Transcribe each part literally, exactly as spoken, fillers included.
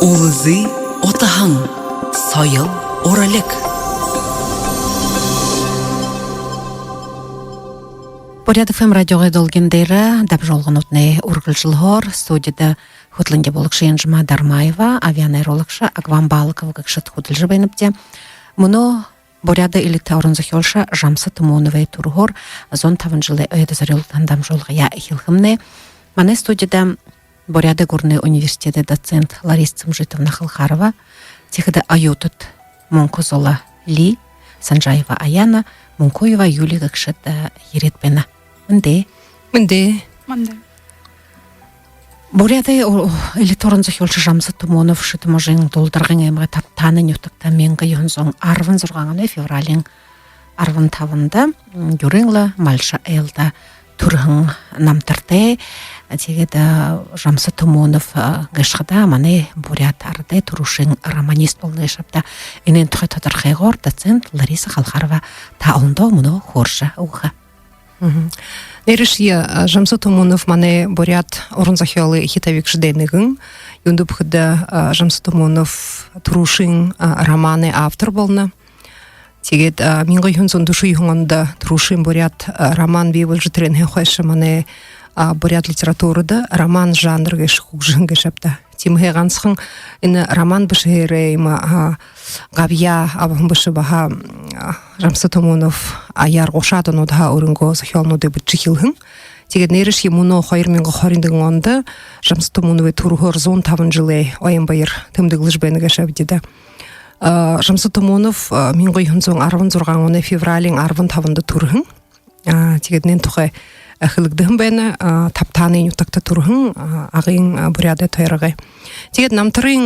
Үлзы утаһан. Соёл, уралиг. Буряад ФМ радиогой долгин дээрэ дамжуулганууднай үргэлжэлһөөр, студида хүтэлэнги булагша Янжима Дармаева, абяа найруулагша Агван Балыков гэгшэд хүдэлжэ байнабди. Мүнөө Буряадай элитэ уран зохёолшо Жамсо Тумуновай түрэһөөр зуун табан жэлэй ойдо зорюулһан дамжуулгаяа эхилхэмнай. Манай студида Буряадай гүрэнэй университедэй доцент Лариса Цымжитовна Халхарова, тиихэдэ оюутад Мункузола Ли, Санжаева Аяна, Мункуева Юлия гэгшэд ерээд байна. Мэндэ. Мэндэ. Мэндэ. Буряадай элитэ уран зохёолшо Жамсо Тумунов Шэтэ можын Дулдаргын аймагай Табтаанын нютагта мянга юһэн зуун арбан зургаан оной февралиин арбан табанда юрын лэ Малша айлда түрэһэн намтартай. Тиигээд Жамсо Тумунов гээшэ хадаа манай буряад арадай түрүүшын романист болоно гээшэ ааб даа. Энээн тухай тодорхойгоор доцент Лариса Халхарова та олондо мүнөө хөөрэжэ үгэхэ. Нээрээшье, Жамсо Тумунов манай буряад уран зохёолой эхи табигшадай нэгэн. Юундэб гэхэдэ, Жамсо Тумунов түрүүшын романай автор болоно. Тиигээд мянга юһэн зуун дүшэн юһэн ондо түрүүшын буряад роман бии болжо, тэрээнһээ хойшо манай буряад литературада роман жанр гээшэ хүгжэһэн гээшэ ааб даа. Тиимэһээ гансахан энэ роман бэшэһээрээ иимэ габьяа абаһан бэшэ, баһа Жамсо Тумунов аяар гушаад онуудһаа өөрынгөө зохёолнуудые бэшэжэ эхилһэн. Тиигээд нээрээшье мүнөө хоёр мянга хорин нэгэн ондо Жамсо Тумуновай түрэһөөр зуун табан жэлэй ойн баяр тэмдэглэжэ байна гээшэ аабди даа. Жамсо Тумунов мянга юһэн зуун арбан зургаан оной февралиин арбан табанда түрэһэн. Тиигээд энээн тухай хэлэгдэһэн байна. Табтаанын нютагта түрэһэн, Агын Буряадай тойрогой. Тиигээд намтарай,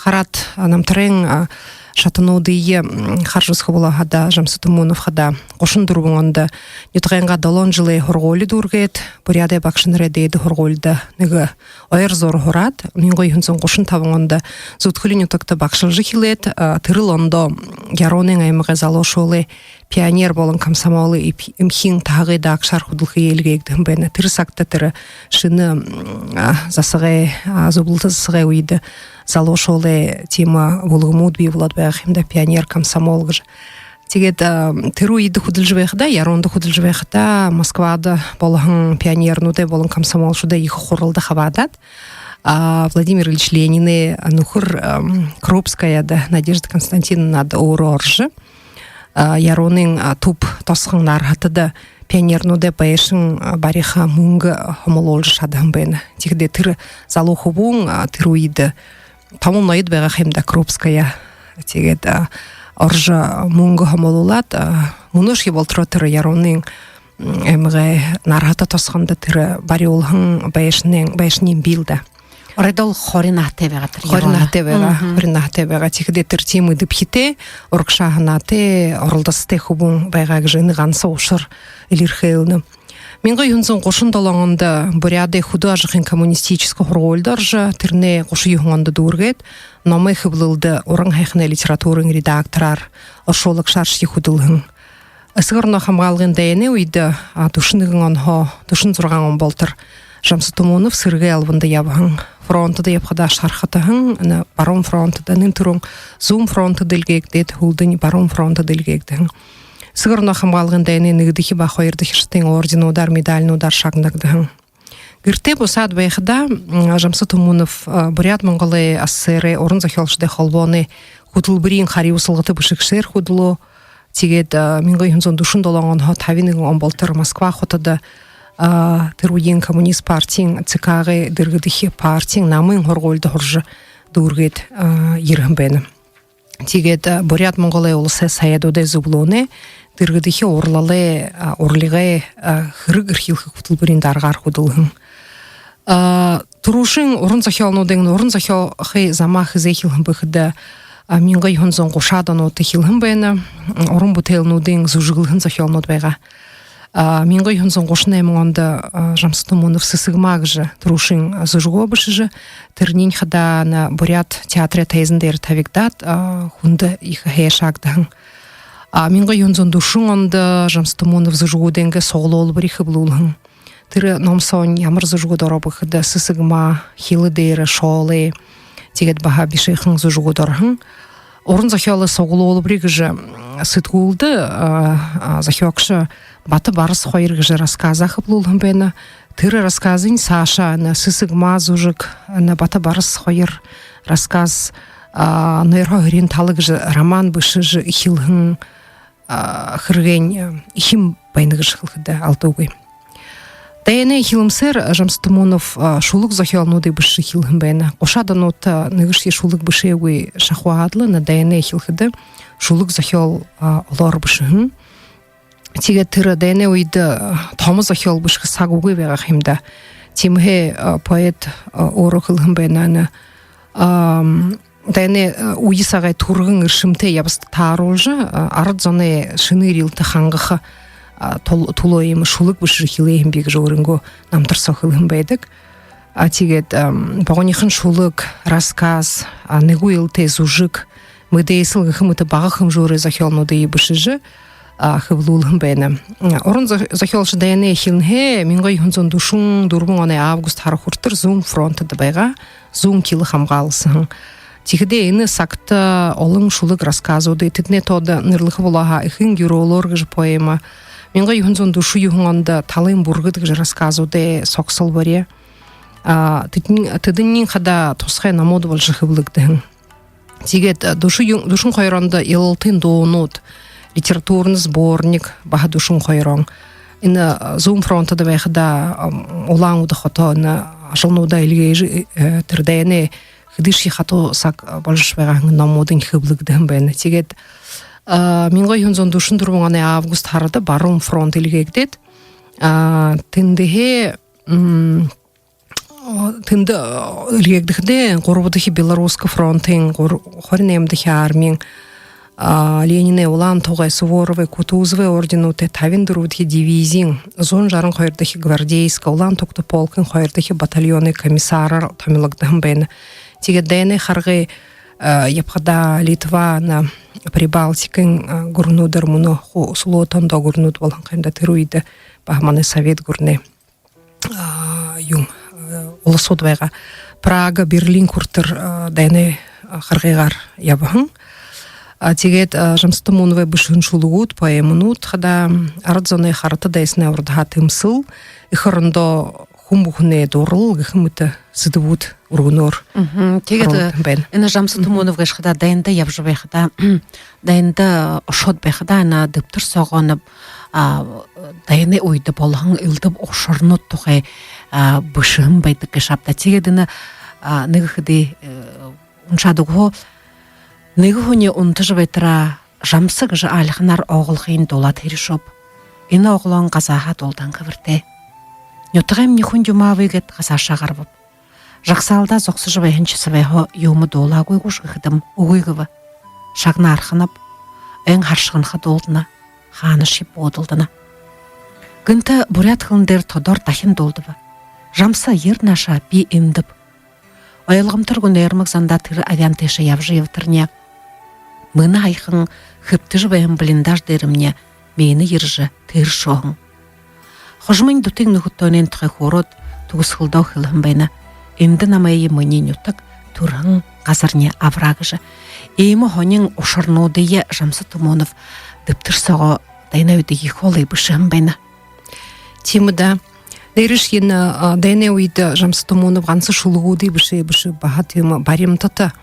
хараад, намтарай шатануудые хаража үзэхэ болоо хадаа, Жамсо Тумунов хадаа гушан дүрбэн ондо нютагайнгаа долоон жэлэй һургуули дүүргээд, Буряадай багшанарай дээдэ һургуулида нэгэ ойр зуура һураад, мянга юһэн зуун гушан табан ондо Зүдхэлиин нютагта багшалжа эхилээд, тэрэл ондоо Яруунын аймагай залуушуулай пионер болон комсомолой эмхиин таһагай даагшаар хүдэлхэеэ эльгээгдэһэн байна. Тэрэ сагта тэрэ шэнэ засагай, зүблэлтэ засагай үедэ залуушуулай тиимэ бүлгэмүүд бии болоод байгаа юм даа, пионер комсомол гэжэ. Тиигээд тэрэ үедэ хүдэлжэ байхадаа, Яруунда хүдэлжэ байхадаа, Москвада болоһон пионернуудай болон комсомолшуудай ехэ хуралда хабаадаад, Владимир Ильич Ленинэй нүхэр Крупскаяда, Надежда Константиновнада өөрөө орожо, Яруунын түб тосхон Нарһатада пионернуудай байшан бариха мүнгэ хомолуулжа шадаһан байна. Тиихэдээ тэрэ залуу хүбүүн тэрэ үедэ томо ноёд байгаа юм даа, Крупская. Тиигээд орожо мүнгэ хомолуулаад, мүнөөшье болотор тэрэ Яруунын аймагай Нарһата тосхондо тэрэ бариулһан байшаниинь, байшаниинь бии л даа. Оройдоол хори наһатай байгаа тэрэ Яруунын. Хори наһатай байгаа, хори наһатай байгаа. Тиихэдээ тэрэ тиимэ эдэбхитэй, урагшаа һанаатай, оролдосотой хүбүүн байгаа гэжэ энэ ганса ушар элирхэйлнэ. Мянга юһэн зуун гушан долоон ондо Буряадай хүдөө ажахын коммунистическэ һургуулида орожо, тэрэнээ гушан юһэн ондо дүүргээд, номой хэблэлдэ уран һайханай литературын редактораар, оршуулагшааршье хүдэлһэн. Эсэгэ ороноо хамгаалгын дайнай үедэ, дүшэн нэгэн онһоо дүшэн зургаан он болотор Жамсо Тумунов сэрэгэй албанда ябаһан. Фронтдо ябахадаа шархатаһан, энэ Баруун фронтдо, нэн түрүүн Зүүн фронтдо эльгээгдээд, һүүлдэнь Баруун фронтдо эльгээгдэһэн. Эсэгэ ороноо хамгаалгын дайнай нэгэдэхи ба хоёрдохи шатын орденуудаар, медальнуудаар шагнагдаһан. Гэртээ бусаад байхадаа Жамсо Тумунов Буряад-Монголой АССР-эй уран зохёолшодой холбооной хүтэлбэриин харюусалгата бэшэгшээр хүдэлөө. Тиигээд мянга юһэн зуун дүшэн долоон онһоо табин нэгэн он болотор Москва хотодо тэрэ үеын коммунист партиин, ЦК-гай дэргэдэхи партиин намын һургуулида һуража дүүргээд ерэһэн байна. Тиигээд Буряад-Монголой уласай сайдуудай зүблөөнэй дэргэдэхи урлалай, урлалай хэрэг эрхилхэ хүтэлбэриин даргаар хүдэлһэн. Түрүүшын уран зохёолнуудынь, уран зохёохы замаа хэзээ эхилһэн бэ гэхэдэ, мянга юһэн зуун гушаад онуудта эхилһэн байна. Уран бүтээлнүүдынь зүжэглэһэн зохёолнууд байгаа. Мянга юһэн зуун гушан найман ондо Жамсо Тумунов «Сэсэгма» гэжэ түрүүшын зүжэгөө бэшэжэ, тэрэниинь хадаа энэ Буряад театрай тайзан дээрэ табигдаад, хүндэ ехэ һайшаагдаһан. Мянга юһэн зуун дүшэн ондо Жамсо Тумунов зүжэгүүдэйнгээ суглуулбари хэблүүлһэн. Тэрэ ном соонь ямар зүжэгүүд ороо бэ гэхэдэ, «Сэсэгма», «Хилэ дээрэ шоолой», Тиигээд баһа бишыхан зүжэгүүд ороһон. «Уран зохёолой суглуулбари» гэжэ, м, сэтгүүлдэ, а, а, зохёогшо Бата Барас хоёр гэжэ рассказаа хэблүүлһэн байна. Тэрэ рассказынь саашаа энэ «Сэсэг маа» зүжэг, энэ Бата Барас хоёр рассказ, а, «Нойрһоо һэрин тала» гэжэ роман бэшэжэ эхилһэн, а, хэрэгынь, а, эхин байна гэжэ хэлэхэдэ алдуугүй. Дайнай эхилмсээр Жамсо Тумунов, а, шүлэг зохёолнуудые бэшэжэ эхилһэн байна. Гушаад онуудта нэгэшье шүлэг бэшээгүй шахуу аад лэ, энэ дайнай эхилхэдэ шүлэг зохёол, а, олоор бэшэһэн. Тиигээд тэрэ дайнай үедэ, а, томо зохёол бэшэхэ саг үгы байгаа юм даа. Тиимэһээ, а, поэт, а, өөрөө хэлэһэн байна, энэ, ам, дайнай, а, үе сагай түргэн эршэмтэй ябасада тааруулжа, а, арад зоной шэнэ эрилтэ хангаха, а, түл-, түлөө иимэ шүлэг бэшэжэ эхилээ һэм би гэжэ өөрынгөө намтар соо хэлэһэн байдаг. А, тиигээд, ам, богонихон шүлэг, рассказ, а, нэгэ үйлтэй зүжэг, мэдээсэл гэхэ мэтэ бага хэмжүүрэй зохёолнуудые бэшэжэ, а, хэблүүлһэн байна. Уран зо-, зохёолшо дайнай эхилһэнһээ мянга юһэн зуун дүшэн дүрбэн оной август һара хүрэтэр зүүн фронтдо байгаа, зүүн хилэ хамгаалсаһан. Тиихэдээ энэ сагта олон шүлэг, рассказуудые, тэдэнэй тоодо нэрлэхэ болоо һаа, «Эхын юрөөлөөр» гэжэ поэма, мянга юһэн зуун дүшэн юһэн ондо «Талын бүргэд» гэжэ рассказуудай согсолбори. А, тэдэн-, тэдэнэйнь хадаа тусхай номууд боложо хэблэгдэһэн. Тиигээд, а, дүшэн ю-, дүшэн хоёр ондо «Илалтын дуунууд», литературный сборник, баһа дүшэн хоёр он. Энэ, а, зүүн фронтдо байхадаа, ам, Улаан-Үдэ хотоо энэ ажалнуудаа эльгээжэ, э, тэрэ дайнай хэдышье хатуу саг, а, боложошье байгаа һэн, номуудынь хэблэгдэһэн байна. Тиигээд, а, мянга юһэн зуун дүшэн дүрбэн оной август һарада Баруун фронт эльгээгдээд, а, тэндэһээ, м, Тэндэ, э, эльгээгдэхэдээ гурбадахи Белорусска фронтын, гур-, хорин наймадахи армиин, а, Ленинэй, Улаан тугай, Суворовай, Кутузовай орденуудтай табин дүрбэдэхи дивизиин, зуун жаран хоёрдохи гвардейска, Улаан тугта полкын хоёрдохи батальоной комиссараар томилогдоһон байна. Тиигээд дайнай харгы, э, ябахадаа Литва, на, Прибалтикын, э, гүрэнүүдээр, мүнөө ху-, сүлөөтэ ондоо гүрэнүүд болоһон юм даа, тэрэ үедэ баһа манай Совет гүрэнэй, а, юун, э, уласууд байгаа. Прага, Берлин хүрэтэр, а, дайнай, а, харгыгаар ябаһан. А, тиигээд, а, Жамсо Тумуновай бэшэһэн шүлэгүүд, поэмэнүүд хадаа, м, арад зоной харата дайсанай урдаһаа тэмсэл, эхэ орондоо хүн бүхэнэй дурлал гэхэ мэтэ сэдэбүүд үргэнөөр. Мгм. Тиигээд, оруулһан байна. Энэ Жамсо Тумунов гээшэ хадаа дайнда ябажа байхадаа, дайнда ошоод байхадаа, энэ дэбтэр соогоо, а, дайнай үедэ болоһон элдэб ушарнууд тухай, а, бэшэһэн байдаг гээшэ ааб даа. Тиигээд энэ, а, нэгэ хэды, э, уншаад үгэһүү. Нэгэ һүни унтажа байтараа, Жамсо гэжэ аалиханаар ооголгынь дуулаад һэришөөб. Энэ ооголоонь газааһаа дуулдаһан хэбэртэй. Нютагаймни хүн юм аабы гээд газаашаа гарабаб. Жагсаалдаа зогсожо байһан часовойһоо юумэ дуулаагүй гүш гэхэдэм, үгы гэбэ. Шагнаарханаб, ойн харшаганха дуулдана, хаанашье буудалдана. Гэнтэ буряад хэлэн дээрэ тодоор дахин дуулдаба: «Жамсо, ерэ наашаа, би эндэб». Ойлгомторгүй нойрмаг зандаа тэрэ абяан тээшэ ябажа ябатарни, мэнэ һаяхан хэбтэжэ байһан блиндаж дээрэмни миинэ ерэжэ тээрэшөөһэн. Хожомынь дүтын нүхэдтөөнэйнь тухай хөөрөөд, түгэсхэлдөө хэлэһэн байна: «Эндэ намайе минии нютаг, түрэһэн газарни абараа», — гэжэ. Иимэ һонин ушарнуудые Жамсо Тумунов дэбтэр соогоо дайнай үедэ ехэ олон бэшэһэн байна. Тиимэ даа. Нээрээшье энэ, а, дайнай үедэ Жамсо Тумунов ганса шүлэгүүдые бэшээ бэшэ, баһа тиимэ баримтата,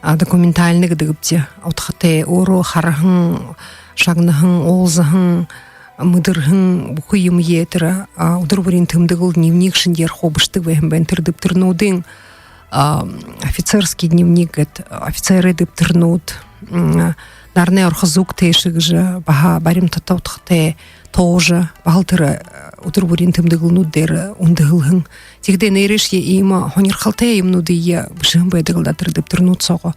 а, документальна гэдэг бди. Удхатай, өөрөө хараһан, шагнаһан, уулзаһан, мэдэрһэн бүхы юумэеэ тэрэ, а, үдэр бүриин тэмдэглэл, дневник шэнгеэр хуу бэшэдэг байһан байна. Тэрэ дэбтэрнүүдынь, а, «Офицерский дневник» гээд, офицерэй дэбтэрнүүд, м, «Наранай орохо зүг тээшэ» гэжэ баһа баримтата, удхатай, тоожо, баһал тэрэ, э, үдэр бүриин тэмдэглэлнүүд дээрэ үндэһэлһэн. Тиихэдээ нээрээшье иимэ һонирхолтой юумэнүүдые бэшэһэн байдаг лэ даа тэрэ дэбтэрнүүд соогоо.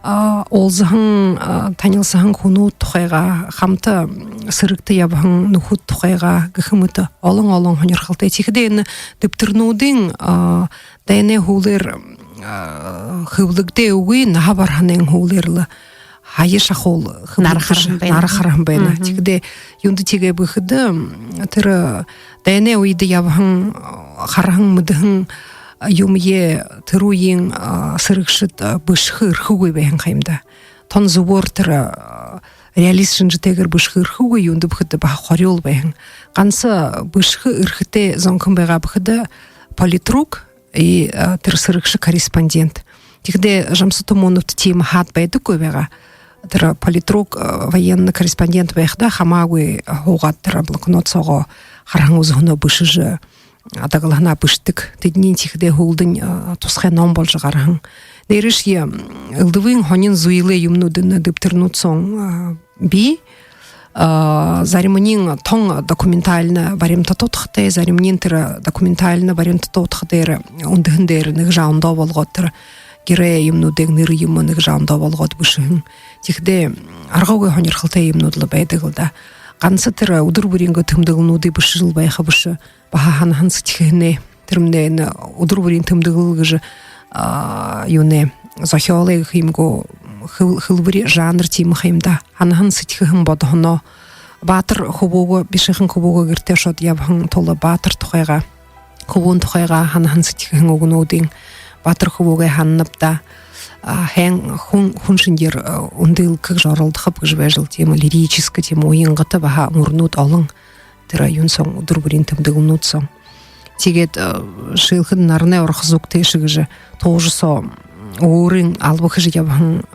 А, уулзаһан, а, танилсаһан хүнүүд тухайгаа, хамта, м, сэрэгтэ ябаһан нүхэд тухайгаа гэхэ мэтэ олон-олон һонирхолтой. Тиихэдээ энэ дэбтэрнүүдынь, а, дайнай һүүлээр, а, хэблэгдээ үгы, наһа бараһанайнь һүүлээр лэ һая шахуул хэблэгдэжэ, нара хараһан байна. Нара хараһан байна. Мгм. Тиихэдээ юундэ тиигээб гэхэдэ, м, тэрэ дайнай үедэ ябаһан, хараһан, мэдэһэн, юумэеэ тэрэ үеын сэрэгшэд бэшэхэ эрхэгүй байһан ха юм даа. Тон зүбөөр тэрэ реалист шэнжэтэйгээр бэшэхэ эрхэгүй, юундэб гэхэдэ баһа хорюул байһан. Ганса бэшэхэ эрхэтэй зон хэн байгааб гэхэдэ политрук и тэрэ сэрэгшэ корреспондент. Тиихэдээ Жамсо Тумуновта тиимэ хаад байдаггүй байгаа. Тэрэ политрук, военный корреспондент байхадаа хамаагүй һуугаад тэрэ блокнот соогоо хараһан үзэһэнөө бэшэжэ, адаглаһанаа бэшэдэг. Тэдэниинь тиихэдээ һүүлдэнь тусхай ном боложо гараһан. Нээрээшье элдэбын һонин зүйлэй юумэнүүдынь дэбтэрнүүд соонь бии. Зариманиинь тон документальна баримтата удхатай, зариманиинь тэрэ документальна баримтата удха дээрэ, үндэһэн дээрэ нэгэ жаа ондоо болгоод, тэрэ герой юумэнүүдэй нэрэ юумэ нэгэ жаа ондоо болгоод бэшэһэн. Тиихэдээ аргагүй һонирхолтой юумэнүүд лэ байдаг лэ даа. Ганса тэрэ үдэр бүриингөө тэмдэглэлнүүдые бэшэжэл байха бэшэ, баһа һанаһан сэдьхэһэнээ. Тэрэмнай энэ үдэр бүриин тэмдэглэл гэжэ юунэй, зохёолой гэхэ юм гү, хэл-, хэлбэри, жанр тиимэ ха юм даа. Һанаһан сэдьхэһэн бодоһоноо. Баатар хүбүүгээ, бишыхан хүбүүгээ гэртээ ошоод ябаһан тула баатар тухайгаа, хүбүүн тухайгаа һанаһан сэдьхэһэн үгэнүүдынь, баатар хүбүүгээ һананаб даа. Хэн хүн, хүн шэнгеэр үндылгэ гэжэ оролдохоб гэжэ байжал, тиимэ лирическэ, тиимэ уянгата баһа мүрнүүд олон. Тэрэ юун соонь, үдэр бүриин тэмдэглэлнүүд соонь. Тиигээд шэлэхэдэ «Наранай орохо зүг тээшэ» гэжэ туужа соо өөрын алба хэжэ ябаһан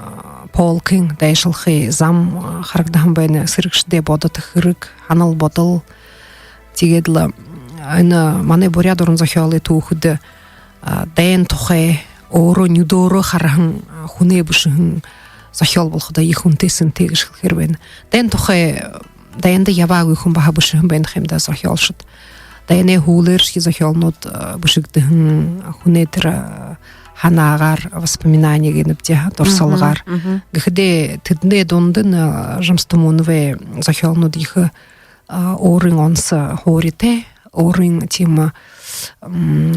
полкын дайшалхы зам харагдаһан байна. Сэрэгшэдэй бодото хэрэг, һанал бодол. Тиигээд лэ энэ манай буряад уран зохёолой түүхэдэ дайн тухай өөрөө нюдөөрөө хараһан хүнэй бэшэһэн зохёол болоходоо ехэ үнэтэй сэнтэй гэжэ хэлэхээр байна. Дайн тухай, дайнда ябаагүй хүн баһа бэшэһэн байна ха юм даа зохёолшод. Дайнай һүүлээршье зохёолнууд бэшэгдэһэн, хүнэй тэрэ һанаагаар, воспоминание гэнэбди, дурсалгаар. Гэхэдээ тэдэнэй дундань Жамсо Тумуновай зохёолнууд ехэ өөрын онсо һууритай, өөрын тиимэ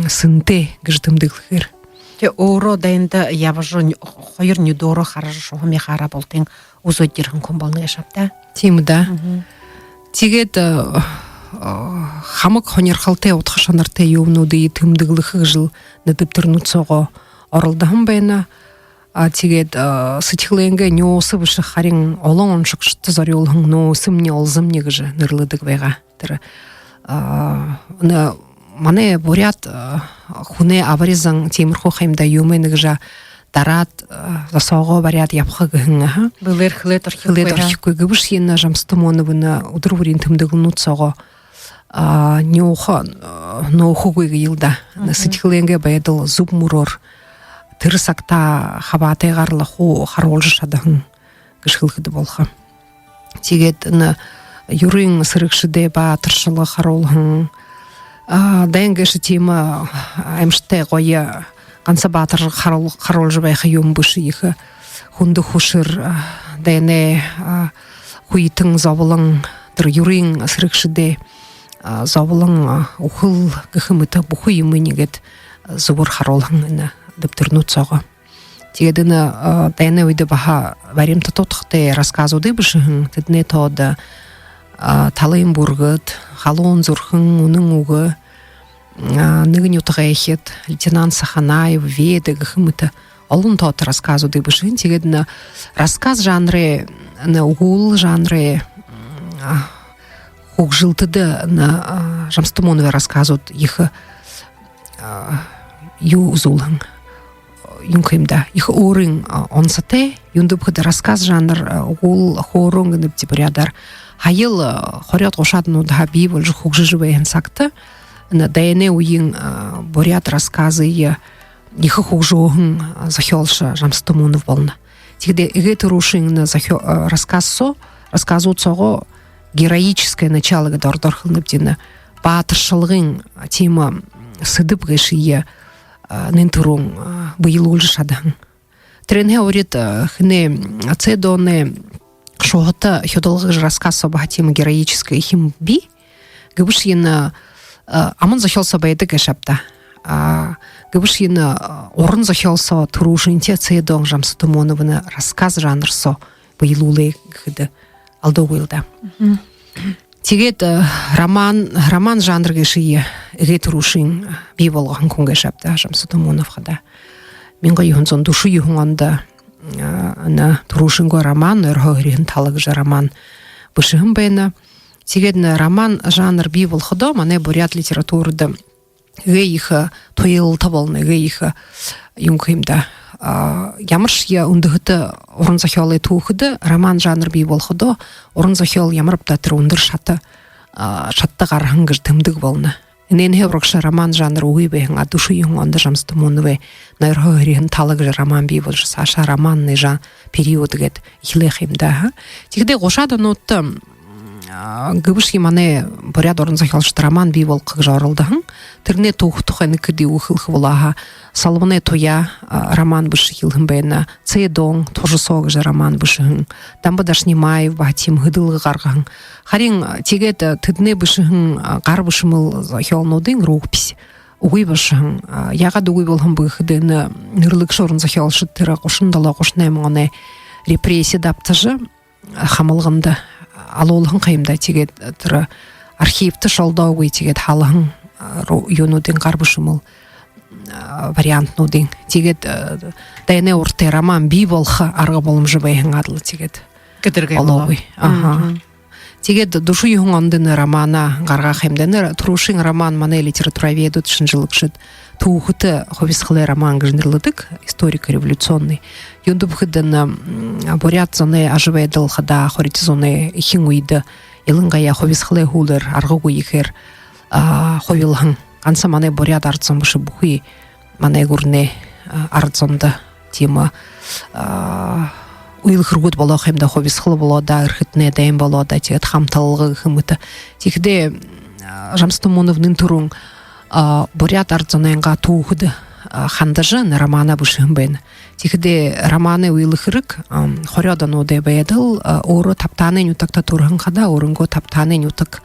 сэнтэй гэжэ тэмдэглэхээр. Тэ өөрөө дайнда ябажа, хоёр нюдөөрөө хаража, шуһамые хаараа, бултыень үзөөд ерэһэн хүн болоно гээшэ ааб даа. Тиимэ даа. Тиигээд хамаг һонирхолтой, удха шанартай юумэнүүдые тэмдэглэхэ гэжэл энэ дэбтэрнүүд соогоо оролдоһон байна. Тиигээд сэдьхэлэйнгээ нюуса бэшэ, харин олон уншагшадта зорюулһан «Нөөсэмни, олзомни» гэжэ нэрлэдэг байгаа. Тэрэ манай буряад хүнэй абари зан тиимэрхүү ха юм даа, юумэ нэгэ жаа дараад, зосоогоо бариад ябаха гэһэн, аха. Бэлээр хэлээд орхихогүй. Хэлээд орхихогүй. Гэбэшье энэ Жамсо Тумунов энэ үдэр бүриин тэмдэглэлнүүд соогоо нюуха нөөхөгүй гээл даа. Сэдьхэлэйнгээ байдал зүб мүрөөр, тэрэ сагта хабаатайгаар лэ хуу харуулжа шадаһан гэжэ хэлэхэдэ болохо. Тиигээд энэ юрын сэрэгшэдэй баатаршалга харуулһан. Дайн гээшэ тиимэ аймшагтай, гоё, ганса баатар харуул-, харуулжа байха юумэн бэшэ, ехэ хүндэ хүшэр, дайнай хүйтэн зоболон, тэрэ юрын сэрэгшэдэй зоболон, үхэл гэхэ мэтэ бүхы юумыень иигээд зүбөөр харуулһан энэ дэбтэрнүүд соогоо. Тиигээд энэ дайнай үедэ баһа баримтата удхатай рассказуудые бэшэһэн. Тэдэнэй тоодо «Талын бүргэд», «Халуун зүрхэн», «Үнэн үгэ», «Нэгэн нютагайхид», «Лейтенант Саханаев», «Веда» гэхэ мэтэ олон тоото рассказуудые бэшэһэн. Тиигээд энэ рассказ жанрай, энэ үгүүлэл жанрай хүгжэлтэдэ энэ Жамсо Тумуновай рассказууд ехэ юу үзүүлһэн, юун ха юм даа, ехэ өөрын онсотой. Юундэб гэхэдэ рассказ жанр, үгүүлэл, хөөрөөн гэнэбди буряадаар, һаял хорёод гушаад онуудһаа бии боложо, хүгжэжэ байһан сагта энэ дайнай үеын буряад рассказые ехэ хүгжөөһэн зохёолшо Жамсо Тумунов болоно. Тиихэдэ эгээ түрүүшын энэ зохё-, рассказ соо, рассказууд соогоо героическое начало гээд ородоор хэлэнэбди, энэ баатаршалгын тиимэ сэдэб гээшые нэн түрүүн бэелүүлжэ шадаһан. Тэрэнһээ урид хэнэй, Цэдоной «Шуһата хюдалга» гэжэ рассказ соо баһа тиимэ героическэ юумэн бии. Гэбэшье энэ аман зохёол соо байдаг гээшэ ааб даа. Гэбэшье энэ уран зохёол соо түрүүшынхиеэ Цэдон Жамсо Тумуновай рассказ жанр соо бэелүүлээ гэхэдэ алдуугүй л даа. Тиигээд роман роман жанр гээшые эгээ түрүүшын бии болгоһон хүн гээшэ ааб даа Жамсо Тумунов хадаа. Мянга юһэн зуун дүшэн юһэн ондо энэ түрүүшынгөө роман, «Нойрһоо һэриһэн тала» гэжэ роман бэшэһэн байна. Тиигээд энэ роман жанр бии болоходоо манай буряад литературада эгээ ехэ туйлалта болоно, эгээ ехэ юун гэхэ юм даа, ямаршье үндэһэтэ уран зохёолой түүхэдэ роман жанр бии болоходоо уран зохёол ямарб даа тэрэ үндэр шата, шатада гараһан гэжэ тэмдэг болоно. Энээнһээ урагша роман жанр үгы байһан, а дүшэн юһэн ондо Жамсо Тумуновай «Нойрһоо һэриһэн тала» гэжэ роман бии боложо, саашаа романный жанр, период гээд эхилээ юм даа. Тиихэдээ гушаад онуудта гэбэшье манай буряад уран зохёолшод роман бии болгохо гэжэ оролдоһон. Тэрэнэй түүхэ тухай нэгэ хэды үгэ хэлэхэ болоо һаа, Солбоной Туяа роман бэшэжэ эхилһэн байна. Цэдон «Тужасоо» гэжэ роман бэшэһэн. Дамба Дашинимаев баһа тиимэ хүдэлгэ гаргаһан. Харин тиигээд тэдэнэй бэшэһэн гар бэшэмэл зохёолнуудынь рукопись үгы болошоһон. Яагаад үгы болоһон бэ гэхэдэ, энэ нэрлэгшэ уран зохёолшод тэрэ гушан долоо, гушан найман оной репрессидэ абтажа, хамалганда алуулһан юм даа. Тиигээд тэрэ архивта шолдоогүй, тиигээд халаһан юунуудынь, гар бэшэмэл вариантнуудынь. Тиигээд дайнай урда роман бии болохо арга боломжо байһан аад лэ, тиигээд гэдэргээ олоогүй. Аха. Тиигээд дүшэн юһэн ондо энэ романаа гаргаа юм даа. Энэ түрүүшын роман манай литературоведүүд, шэнжэлэгшэд түүхэтэ хубисхалай роман гэжэ нэрлэдэг, историко-революционный. Юундэб гэхэдэ, энэ буряад зоной ажабайдал хадаа хоридохи зуунай эхин үедэ, илангаяа хубисхалай һүүлээр аргагүй ехээр хубилһан. Ганса манай буряад арад зон бэшэ, бүхы манай гүрэнэй арад зондо тиимэ үйлэ хэрэгүүд болоо юм даа, хубисхал болоо даа, эрхэтэнэй дайн болоо даа, тиигээд хамталга гэхэ мэтэ. Тиихэдээ Жамсо Тумунов нэн түрүүн буряад арад зонойнгоо түүхэдэ хандажа, энэ романаа бэшэһэн байна. Тиихэдээ романай үйлэ хэрэг хорёод онуудай байдал, өөрөө Табтаанай нютагта түрэһэн хадаа, өөрынгөө Табтаанай нютаг,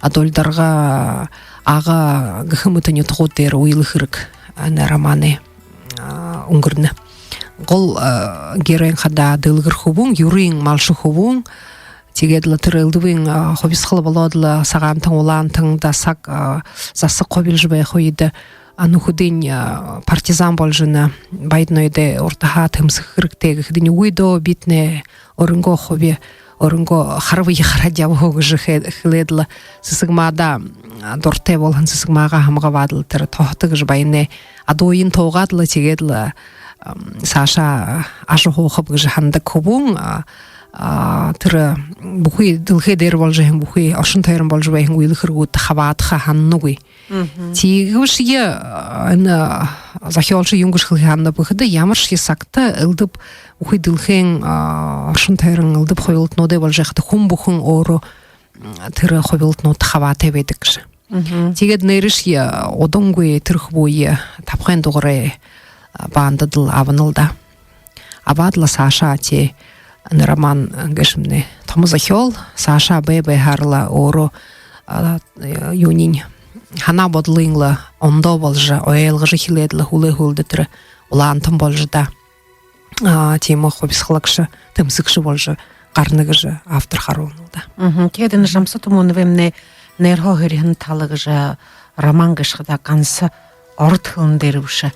Дульдарга, Ага гэхэ мэтэ нютагууд дээрэ үйлэ хэрэг энэ романай үнгэрнэ. Гол геройнь хадаа дэлгэр хүбүүн, юрын малша хүбүүн. Тиигээд лэ тэрэ элдэбын хубисхал болоод лэ, сагаантан, улаантан даа, саг, засаг хубилжа байха үедэ нүхэдынь партизан боложо байна, баяд ноёдой урдаһаа тэмсэхэ хэрэгтэй гэхэдэнь, үгы даа, би тнэ өөрынгөө хуби, өөрынгөө хара бэеэ хараад ябаха гү гэжэ хэлээд лэ, Сэсэгмада дуратай болоһон Сэсэгмагаа һамга абаад лэ, тэрэ Тоһото гэжэ баянай адууень туугаад лэ, тиигээд лэ саашаа ажаһуухаб гэжэ һанадаг хүбүүн, тэрэ бүхы дэлхэй дээрэ боложо байһан, бүхы оршон тойрон боложо байһан үйлэ хэрэгүүдтэ хабаадаха һананагүй. Тиигэбэшье энэ зохёолшо юун гэжэ хэлэхэ һананаб гэхэдэ, ямаршье сагта элдэб бүхы дэлхэйн оршон тойрон элдэб хубилалтануудай боложо байхада, хүн бүхэн өөрөө тэрэ хубилалтануудта хабаатай байдаг гэжэ. Тиигээд нээрээшье удангүй тэрэ хүбүүе Табхайн Дугарай баандада лэ абана лэ даа. Абаад лэ саашаа тээ, энэ роман гээшэмнай томо зохёол, саашаа бай байһаар лэ өөрөө юуниинь, һанаа бодолынь лэ ондоо боложо, ойлгожо эхилээд лэ, һүүлэй һүүлдэ тэрэ улаантан боложо даа, тиимэ хубисхалагша, тэмсэгшэ боложо гарана гэжэ автор харуулна лэ даа. Тиигээд энэ Жамсо Тумуновай «Нойрһоо һэриһэн тала» гэжэ роман гээшэ хадаа ганса ород хэлэн дээрэ бэшэ.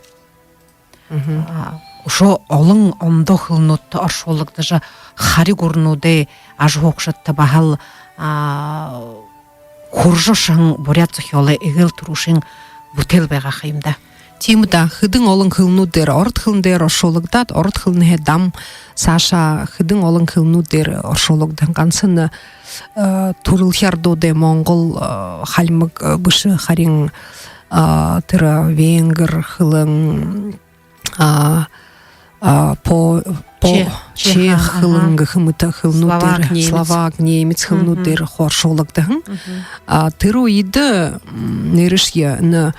Үшөө олон ондоо хэлэнүүдтэ оршуулагдажа, хари гүрэнүүдэй ажаһуугшадта баһал хүрэжэ ошоһон буряад зохёолой эгээл түрүүшын бүтээл байгаа юм даа. Тиимэ даа, хэдэн олон хэлэнүүд дээрэ, ород хэлэн дээрэ оршуулагдаад, ород хэлэнһээ дам саашаа хэдэн олон хэлэнүүд дээрэ оршуулагдаһан. Ганса энэ түрэлхи арадуудай, монгол, хальмаг бэшэ, харин тэрэ венгр хэлэн, по по чех, чех хэлэн гэхэ мэтэ хэлэнүүд дээрэ, словак, немец хэлэнүүд дээрэ оршуулагдаһан. Тэрэ үедэ нээрээшье энэ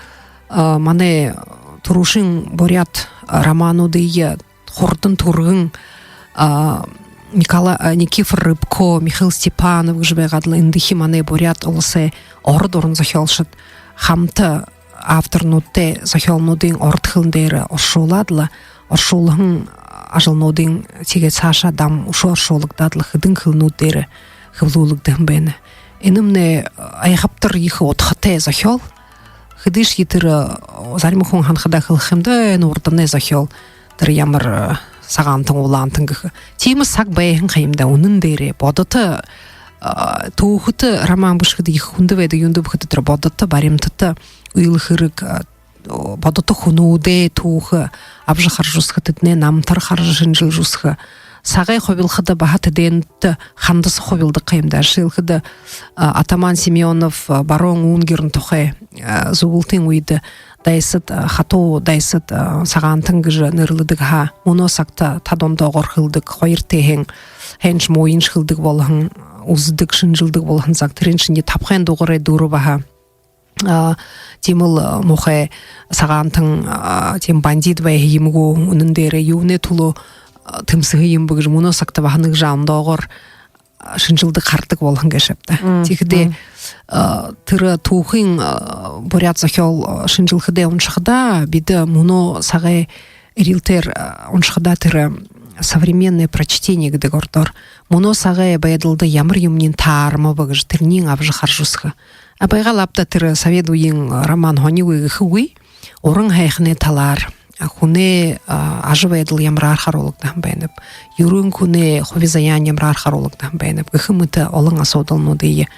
манай түрүүшын буряад романуудые хурдан түргэн Никола-, Никифор Рыбко, Михаил Степанов гэжэ байгаад лэ, эндэхи манай Буряад Уласай ород уран зохёолшод хамта авторнуудтай зохёолнуудынь ород хэлэн дээрэ оршуулаад лэ, оршуулһан ажалнуудынь тиигээд саашаа дам үшөө оршуулагдаад лэ, хэдэн хэлэнүүд дээрэ хэблүүлэгдэһэн байна. Энэмнай айхабтар ехэ удхатай зохёол. Хэдышье тэрэ, э, зарим хүн һанахада хэлэхэ юм даа, энэ урданай зохёол. Тэрэ ямар, э, Сагаантан, Улаантан гэхэ. Тиимэ саг байһан ха юм даа, үнэн дээрээ. Бодото, э, түүхэтэ роман бэшэхэдэ ехэ хүндэ байдаг, юундэб гэхэдэ тэрэ бодото, баримтата үйлэ хэрэг, э, бодото хүнүүдэй түүхэ абажа хаража үзэхэ, тэдэнэй намтар хаража шэнжэлжэ үзэхэ. Сагай хубилхада баһа тэдэнтэ хандаса хубилдаг ха юм даа. Жэшээлхэдэ, а, атаман Семёнов, а, барон Унгерн тухай, а, Зүблэлтын үедэ дайсад, а, хатуу дайсад, а, Сагаантан гэжэ нэрлэдэг һаа, мүнөө сагта та дундуугаар хэлэдэг, хоёр тээһээн, һайншье муухайшье хэлэдэг болоһон, үзэдэг, шэнжэлдэг болоһон саг. Тэрэн шэнги табхайн дугарай дүрэ баһа, а, тиимэл, а, муухай Сагаантан, а, тиимэ бандит байһан юм гү, үнэн дээрээ юунэй түлөө, а, тэмсэһэн юм бэ гэжэ мүнөө сагта баһа нэгэ жаа ондоогоор, а, шэнжэлдэг, харадаг болоһон гээшэб даа. Тиихэдээ, а, тэрэ түүхын, а, буряад зохёол, а, шэнжэлхэдээ, уншахадаа, бидэ мүнөө сагай эрилтээр, а, уншахадаа тэрэ, а, современное прочтение гэдэг ородоор. Мүнөө сагай байдалда ямар юумэниинь таарама бэ гэжэ тэрэниинь абажа хаража үзэхэ. А, байгаал ааб даа тэрэ совет үеын роман һонин үгы гэхэгүй. Уран һайханай талаар, а, хүнэй, а, ажабайдал ямараар харуулагдаһан байнаб, юрын хүнэй хуби заяан ямараар харуулагдаһан байнаб гэхэ мэтэ олон асуудалнуудые,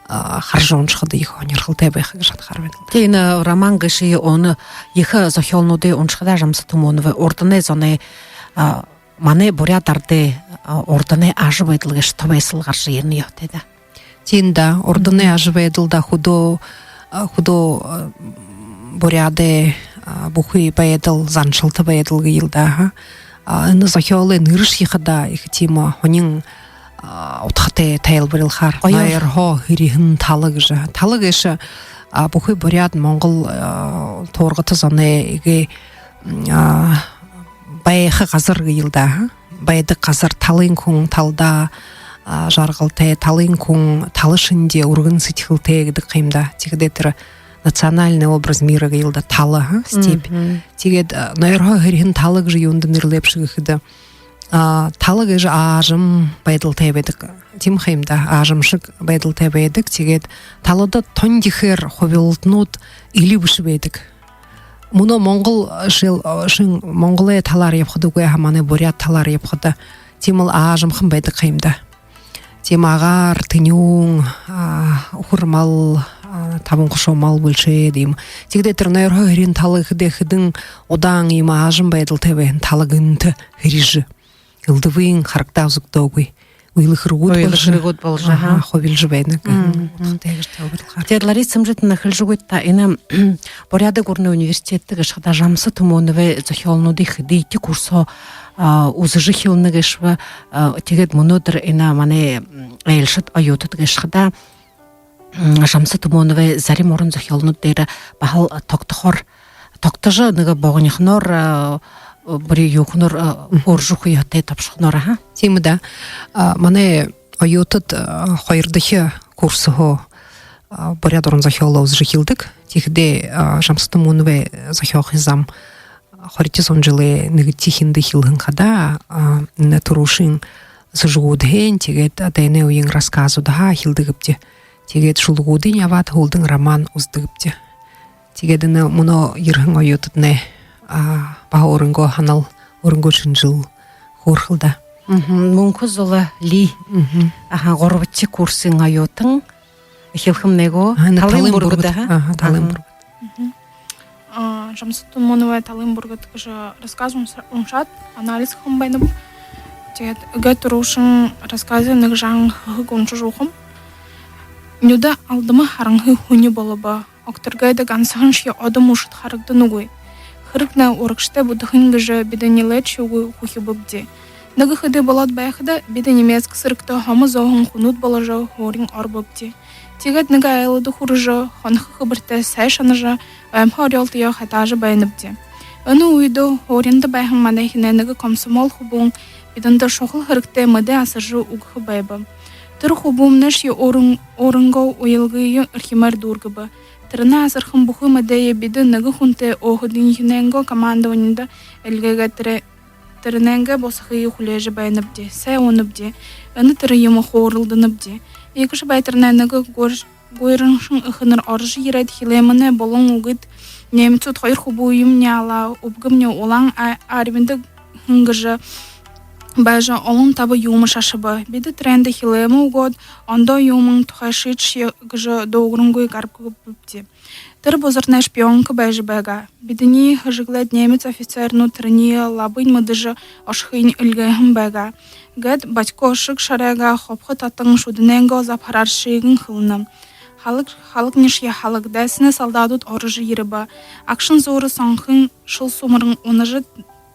а, хаража уншахада ехэ һонирхолтой байха гэжэ һанахаар байнаб. Тиин, а, роман гээшые, оно ехэ зохёолнуудые уншахада, Жамсо Тумуновай урданай зоной, а, манай буряад арадай, а, урданай ажабайдал гээшэ тобойсол гаража ерэнэ ёһотой даа. Тиин даа, урданай ажабайдал даа, хүдөө, а, хүдөө, а, буряадай, а, бүхы байдал, заншалта байдал гээл даа, ха. А, энэ зохёолой нэрэшье хадаа ехэ тиимэ һонин, а, удхатай тайлбарилхаар. Гоё. Нойрһоо һэриһэн тала гэжэ. Тала гээшэ, а, бүхы буряад, монгол, а, туургата зоной эгээ, а, байха газар гээл даа, ха. Байдаг газар, талын хүн талдаа, а, жаргалтай, талын хүн тала шэнги үргэн сэдьхэлтэй гэдэг ха юм даа. Тиихэдээ тэрэ национальный образ мира гээл даа, тала, ха, степь. Тиигээд, а, нойрһоо һэриһэн тала гэжэ юундэ нэрлээбши гэхэдэ, а, тала гэжэ аажам байдалтай байдаг. Тиимэ ха юм даа, аажамшаг байдалтай байдаг. Тиигээд талада тон ехээр хубилалтанууд эли бэшэ байдаг. Мүнөө монгол, а, шэл, а, шэн монголой талаар ябахада үгы һаа, манай буряад талаар ябахада тиимэл аажамхан байдаг ха юм даа. Тиимэ агаар тэнюун, а, үхэр мал, а, табан хушуу мал бэлшээд юм. Тиихэдээ тэрэ нойрһоо һэриһэн тала гэхэдээ, хэдэн удаан иимэ аажам байдалтай байһан тала гэнтэ һэрижэ, элдэбын харагдаа үзэгдөөгүй үйлэ хэрэгүүд боложо, үйлэ хэрэгүүд боложо, аха, хубилжа байна гэһэн удхатай гэжэ тайлбарилхаар. Тиигээд, Лариса Цымжитовна, хэлэжэ үгыт даа, энэ Буряадай гүрэнэй университедтэ гээшэ хадаа Жамсо Тумуновай зохёолнуудые хэдытэй курсһоо, а, үзэжэ эхилнэ гээшэб, а, тиигээд мүнөөдэр энэ манай, м, айлшад, оюутад гээшэ хадаа, м, Жамсо Тумуновай зарим уран зохёолнууд дээрэ баһал тогтохоор, тогтожо, нэгэ богонихоноор, а, бүри юухэнээр, а, хөөржэ үгэхэ ёһотой, тобшохоноор, аха. Тиимэ даа. А, манай оюутад, а, хоёрдохи курсһоо, а, буряад уран зохёолоо үзэжэ эхилдэг. Тиихэдээ, а, Жамсо Тумуновай зохёохы зам хоридохи зуун жэлэй нэгэдэхи эхиндэ эхилһэн хадаа, а, энэ түрүүшын зүжэгүүдһээнь, тиигээд, а, дайнай үеын рассказуудһаа эхилдэгбди. Тиигээд шүлэгүүдынь ябаад, һүүлдэнь роман үзэдэгбди. Тиигээд энэ мүнөө ерэһэн оюутаднай, а, баһа өөрынгөө һанал, өөрынгөө шэнжэлэл хөөрэхэл даа. Мгм. Мүнхэ-Зула Ли. Мгм. Аха, гурбадахи курсын оюутан. Эхилхэмнай гү? Аха, энэ «Талын, Талын бүргэд», бүргэд, аха. Аха, «Талын, аха, бүргэд». Мгм. А, Жамсо Тумуновай «Талын бүргэд» гэжэ рассказ унса-, уншаад, анализ хэһэн байнаб. Тиигээд эгээ түрүүшын рассказай нэгэ жаахан хэһэг уншажа үгэхэм. Нюдэ алдама харанхы һүни болобо. Огторгойдо гансахан шье одо мүшэд харагданагүй. Хэрэгнай урагшатай бүтэхэнь гэжэ бидэ нилээдшьегүй хүхибэбди. Нэгэ хэды болоод байхада, бидэ немецкэ сэрэгтэ һомо зөөһэн хүнүүд боложо, һуурин оробобди. Тиигээд нэгэ айлда хүрэжэ, хонхо хэбэртэй сай шанажа, оймхо орёолтоёо хатаажа байнабди. Энэ үедэ һууринда байһан манайхинай нэгэ комсомол хүбүүн бидэндэ шухала хэрэгтэй мэдээ асаржа үгэхэ байба. Тэрэ хүбүүмнай шье өөрын-, өөрынгөө уялгые эрхимээр дүүргэбэ. Тэрэнэй асарһан бүхы мэдээе бидэ нэгэ хүнтэй өөһэдынхинэйнгөө командованида эльгээгээд, тэрэ-, тэрэнэйнгээ бусахые хүлеэжэ байнабди, сай унабди, энэ тэрэ юумэ хөөрэлдэнэбди. Иигэжэ байтарнай нэгэ гуйр-, гуйраншан эхэнэр орожо ерээд, хилээмэнэй булан үгыт: «Немецүүд хоёр хүбүүемни алаа, үбгэмни Улаан а-, армида һэн гэжэ байжа, олон таба юумэ шашаба. Бидэ тэрээндэ хилээмэ үгөөд, ондоо юумэн тухай шиидшэе гэжэ дуугарангүй гарабабди. Тэрэ бузарнай шпионка байжа байгаа. Бидэниие хэжэглээд, немец офицернүүд тэрэниие лабынь мэдэжэ ошохынь эльгээһэн байгаа», — гээд, Батько шэг шарайгаа хобхо татан, шүдэнэйнгөө забһараар шиигэн хэлэнэ. Халаг, халагнишье халаг, дайсанай солдадууд орожо ерэбэ. Агшан зуура сонхын шэл сумаран унажа,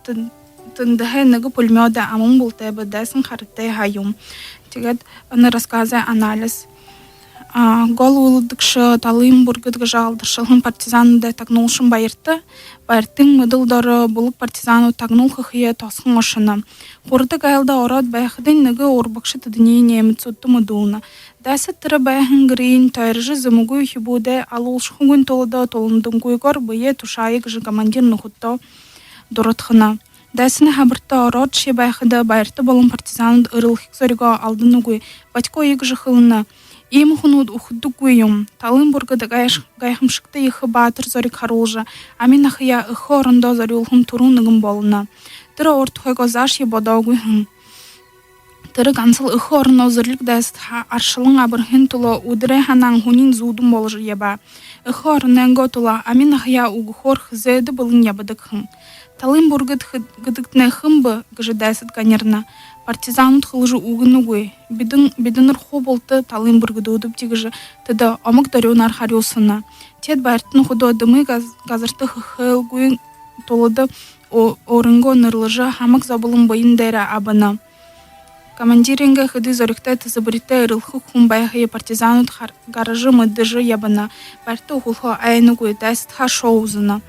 тэн-, тэндэһээ нэгэ пулемёдой аман бултайба. Дайсан харатай һаа юм. Тиигээд энэ рассказай анализ. А, гол үйлэдэгшэ Талын Бүргэд гэжэ алдаршалһан партизануудай тагнуулшан Баярта. Баяртын мэдэл доро бүлэг партизанууд тагнуул хэхэеэ тосхон ошоно. Хурдаг айлда ороод байхадань, нэгэ урбагша тэдэниие немецүүдтэ мэдүүлнэ. Дайсад тэрэ байһан гэрыень тойрожо, зэмэгүй үхибүүдээ алуулшахагүйн тула туландангүйгөөр бэеэ тушаая гэжэ командир нүхэдтөө дурадхана. Дайсанай хабарта ороодшье байхада, Баярта болон партизанууд эрэлхиг зоригоо алданагүй. Батько иигэжэ хэлэнэ: «Иимэ хүнүүд үхэдэггүй юм. Талын Бүргэд гайш-, гайхамшагта ехэ баатар зориг харуулжа, ами нахаяа эхэ орондоо зорюулһан түрүүн нэгэн болоно. Тэрэ өөр тухайгаа заашье бодоогүй һэн. Тэрэ гансал эхэ ороноо зэрлиг дайсад ха-, аршалан абархын тула үдэрэй һанаан, һүниин зүүдэн боложо ябаа. Эхэ оронойнгоо тула ами нахаяа үгэхөөр хэзээдэ бэлэн ябадаг һэн. Талын Бүргэд хэд-, гэдэгтнай хэн бэ?» — гэжэ дайсад ганирна. Партизанууд хэлэжэ үгэнэгүй. «Бидэн, бидэнэр хуу булта Талын Бүргэдүүдбди», — гэжэ тэдэ омог дорюунаар харюусана. Теэд Баярта нүхэдөө дэмы газ-, газарта хэхэлгүй тулада о-, өөрынгөө нэрлэжэ, һамаг зоболон бэень дээрээ абана. Командирынгаа хэды зоригтой, тэсэбэритэй эрэлхэг хүн байхые партизанууд хар-, гаража мэдэжэ ябана. Баярта үхэлһөө айнагүй, дайсадһаа шоо үзэнэ.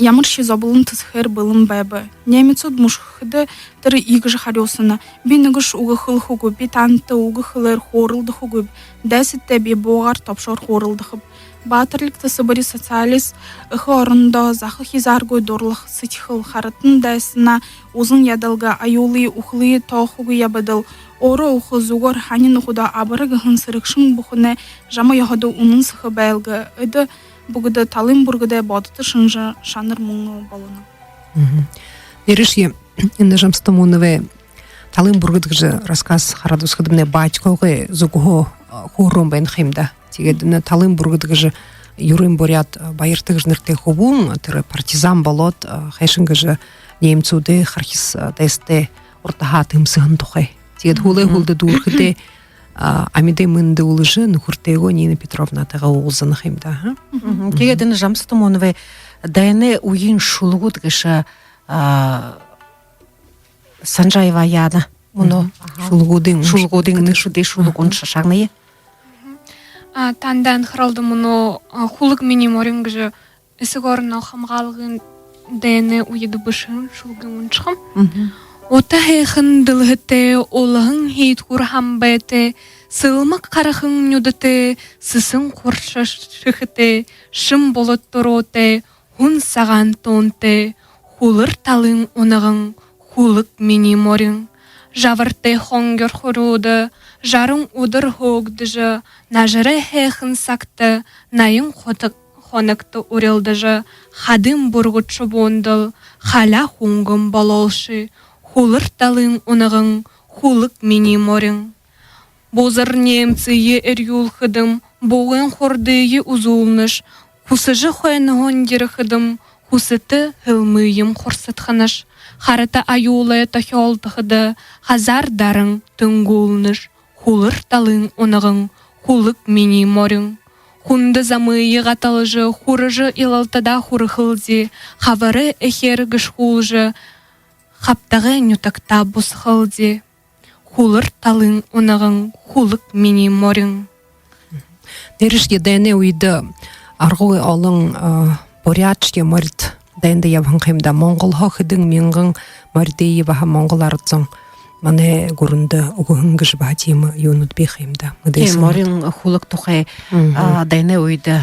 Ямаршье зоболон тэсэхээр бэлэн байба. Немецүүд мүшхэхэдэ, тэрэ иигэжэ харюусана: «Би нэгэшье үгэ хэлэхэгүйб, би таанадта үгэ хэлээр хөөрэлдэхэгүйб. Дайсадтай би буугаар, тобшоор хөөрэлдэхэб». Баатарлиг тэсэбэри, социалист эхэ орондоо заха хизааргүй дурлаха сэдьхэл, харатан дайсанаа үзэн ядалга, аюулые, үхэлые тоохогүй ябадал, өөрөө үхэ, зүгөөр һанин үхэдөө абара гэһэн сэрэгшэн бүхэнэй жама ёһодо үнэн сэхэ байлга — эдэ бүгэдэ Талын Бүргэдэй бодото шэнжэ шанар мүн болоно. Нээрээшье, энэ Жамсо Тумуновай «Талын Бүргэд» гэжэ рассказ хараад үзэхэдэмнай, Батькогой зүгһөө, а, хөөрөөн байна ха юм даа. Тиигээд энэ Талын Бүргэд гэжэ юрын буряад, а, Баярта гэжэ нэрэтэй хүбүүн тэрэ партизан болоод, а, хайшан гэжэ немецүүдэй харгис, а, дайсадай урдаһаа тэмсэһэн тухай. Тиигээд һүүлэй һүүлдэ дүүрэхэдээ, а, амиды мэндэ үлэжэ, нүхэртэйгөө, Нина Петровнатайгаа уулзана ха юм даа, ха? Тиигээд энэ Жамсо Тумуновай «Дайнай үеын шүлэгүүд» гэжэ, а, Санжаева Яна мүнөө шүлэгүүдынь, шүлэгүүдынь, нэгэшье шүлэг уншажа шагная. А, таанадые анхаралда мүнөө, а, «Хүлэг минии морин» гэжэ Эсэгэ ороноо хамгаалгын дайнай үедэ бэшэһэн шүлэгынь уншахам. Ута һайхан дэлһэтэй, улаһан хиидхүүр хамбайтай, сэлмэг харахан нюдэтэй, сэсэн хурса шэхэтэй, шэн булад дуруутай, һүн сагаан тоонтой, хүлэр талын унаган, хүлэг минии морин. Жабартай хонгёр хурюуда жаран үдэр хөөгдэжэ, нажарай һайхан сагта наян хоног-, хоногто урилдажа, хадын бүргэд шубуундал халяа хүнгэн болоолши, хүлэр талын унаган, хүлэг минии морин. Бузар немцые эрьюулхэдэм, бугын хурдые үзүүлнэш, хүсэжэ хойноһоонь ерэхэдэм, хүсэтэ һэлмыем хурсадханаш. Харата аюулай тохёолдоходо, хазаар даран тэнгүүлнэш, хүлэр талын унаган, хүлэг минии морин. Хүндэ замые гаталжа, хүрэжэ илалтадаа хүрэхэлди, хабарай эхеэр гэшхүүлжэ, хабтагай нютагтаа бусахалди. Хүлэр талын унаган, хүлэг минии морин. Нээрээшье, дайнай үедэ аргагүй олон, а, буряадшье морид дайнда ябаһан ха юм даа. Монголһоо хэдэн мянган моридые баһа монгол арад зон манай гүрэндэ үгэһэн гэжэ баһа тиимэ юунууд бии ха юм даа. Мэдээсэ. Тиимэ, морин хүлэг тухай, Мгм. а, дайнай үедэ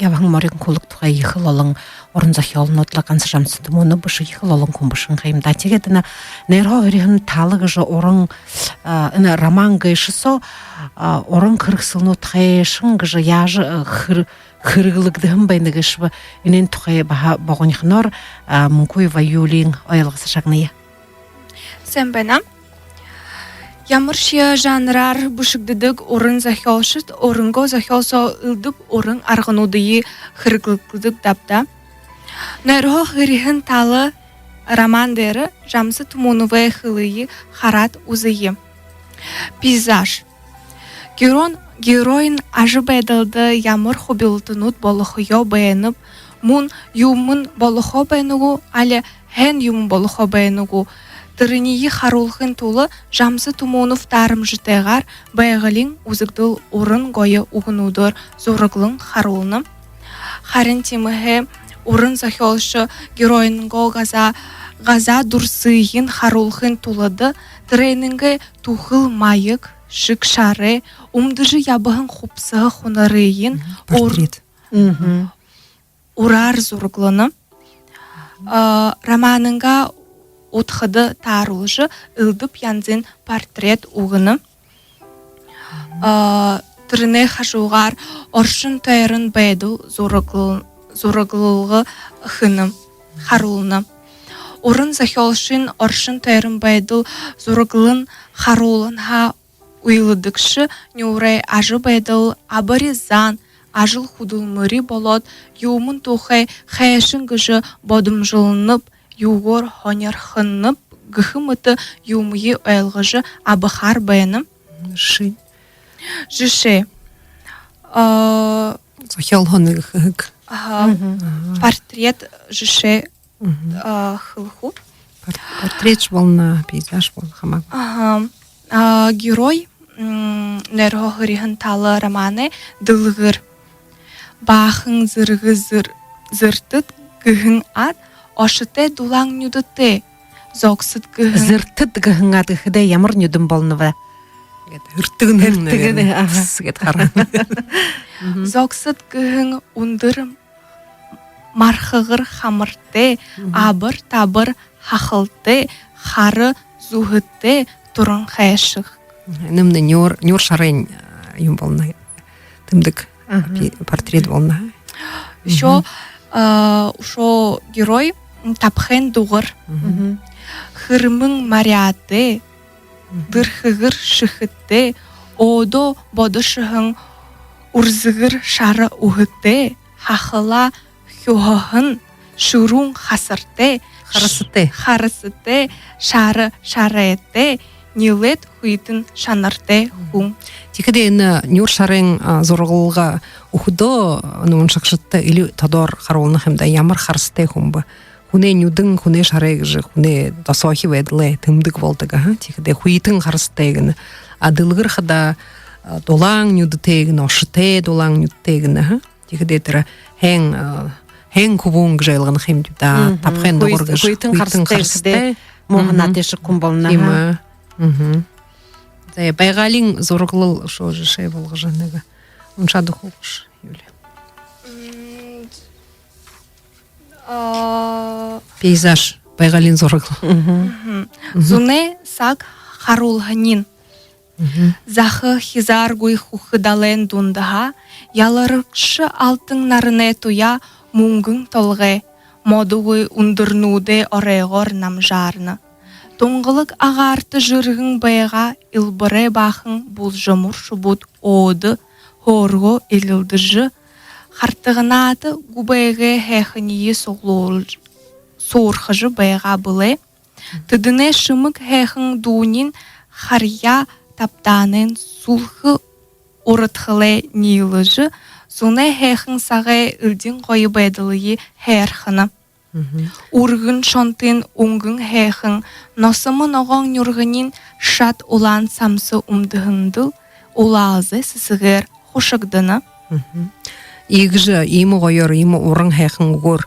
ябаһан морин хүлэг тухай ехэл олон уран зохёолнууд лэ, ганса Жамсо Түмэнов бэшэ, ехэл олон хүн бэшэһэн ха юм даа. Тиигээд энэ «Нойрһоо һэриһэн тала» гэжэ уран, а, энэ роман гээшэ соо, а, уран хэрэгсэлнүүд хайшан гэжэ, яажа, а, хэр-, хэрэглэгдэһэн байна гээшэб, энээн тухай баһа богонихоноор, а, Мункуева Юлиин ойлгосо шагная. Сайн байна. Ямаршье жанраар бэшэгдэдэг уран зохёолшод өөрынгөө зохёол соо элдэб уран аргануудые хэрэглэдэг даа. «Нойрһоо һэриһэн тала» роман дээрэ Жамсо Түмэновэй хэлые хараад үзэе. Пейзаж. Геройн, геройн ажабайдалда ямар хубилалтанууд болохоёо байнаб, мүн юумэн болохоо байна гү, али һайн юумэн болохоо байна гү, тэрэниие харуулхын тула Жамсо Түмэнов таарамжатайгаар байгаалиин үзэгдэл уран гоё үгэнүүдээр зураглан харуулна. Харин тиимэһээ уран зохёолшо геройнгоо газаа, газаа дурсыень харуулхын тулада тэрээнэйнгээ түхэл маяг, шэг шарай, үмдэжэ ябаһан хубсаһа хунарыень Мгм. ур-, Портрет. Мгм. ураар зураглана. А, романайнгаа удхада тааруулжа, элдэб янзын портрет үгэнэ. А, тэрэнэй хажуугаар оршон тойрон байдал зурагл-, зураглалга хэнэ, харуулна. Уран зохёолшын оршон тойрон байдал зураглан харуулһанһаа үйлэдэгшэ нюурай ажабайдал, абари зан, ажал хүдэлмэри болоод, юумэн тухай хайшан гэжэ бодомжолноб, юугээр һонирхоноб гэхэ мэтэ юумые ойлгожо абахаар байна. Жэшээ. Жэшээ. А, Зохёолһоо нэгэ хэһэг. Аха. Мгм. Портрет жэшээ, Мгм. а, хэлэхэ гү? Пор-, портрет болоно, пейзаж болоно, хамаагүй. Аха. А, герой, м, «Нойрһоо һэриһэн тала» романай дэлгэр. Баахан зэргэ зэр-, зэртэд гэһэн аад, ошотой дулаан нюдэтэй. Зогсод гэһэн. Зэртэд гэһэн аад гэхэдэ ямар нюдэн болоноб? Гээд, һэртэгэнэ, һэртэгэнэ, наверное. Аха. Тс гээд харана. Мгм. Зогсод гэһэн үндэр мархагар хамартай, Мгм. абар табар һахалтай, хара зүһэтэй, туран хайшаг. Энэмнай нюур, нюур шарайнь, а, юм болоно. Тэмдэг Аха. пи-, портрет болоно. Үшөө, Мгм. а, үшөө герой, м, табхайн дугар. Мгм. Мгм. Хэрмэн маряатай, Мгм. дэрхэгэр шэхэтэй, өөдөө бодошоһон үрзэгэр шара үһэтэй, һахалаа хюһаһан, шүрүүн хасартай, Харасатай. харасатай, шара шарайтай, нилээд хүйтэн шанартай Мгм. хүн. Тиихэдэ энэ нюур шарайн, а, зураглалга үгэхэдөө, а, уншагшадта эли тодоор харуулна ха юм даа, ямар харасатай хүн бэ. Хүнэй нюдэн, хүнэй шарай гэжэ, хүнэй досоохи байдалай тэмдэг болодог, аха. Тиихэдэ хүйтэн харасатай гэнэ. А дэлгэр хадаа, а, дулаан нюдэтэй гэнэ, ошотой дулаан нюдэтэй гэнэ, аха. Тиихэдэ тэрэ һайн, а, һайн хүбүүн гэжэ ойлгоно ха юм даа. Мгм. Табхайн дугар Хүй-, гэжэ. Хүйтэн Хүйтэн харасатай гэхэдэ харасатай. муухай Мгм. наадайшаг хүн болоно, Тиимэ. аха. Мгм. За, байгаалиин зураглал үшөө жэшээ болгожо нэгэ уншаад үгэхэш, Юля. М, а, Пейзаж, байгаалиин зураглал. Мгм. Мгм. Мгм. Зунай саг харуулһаниинь. Мгм. Заха хизааргүй хүхэ далайн дундаһаа яларагша алтан наранай туяа мүнгэн толгой модогүй үндэрнүүдэй оройгоор намжаарна. Тунгалаг агаарта жэргэн байгаа элбэрэй баахан булжамуур шубууд өөдэ һөөргөө элилдэжэ, хартаганаата губайгай һайханиие суглуул-, суурхажа байгаа бэлэй. Тэдэнэй шэмэг һайхан дууниинь харьяа табтаанайн сүлхэ урагшалай ниилэжэ, зунай һайхан сагай элдин гоё байдалые һайрхана. Мгм. Үргэн шонтын үнгэн һайхан, носомо ногоон нюрганиинь шад улаан самса үмдэһэндэл улаалзай сэсэгээр хушагдана. Мгм. Иигэжэ, иимэ гоёор, иимэ уран һайхан үгөөр,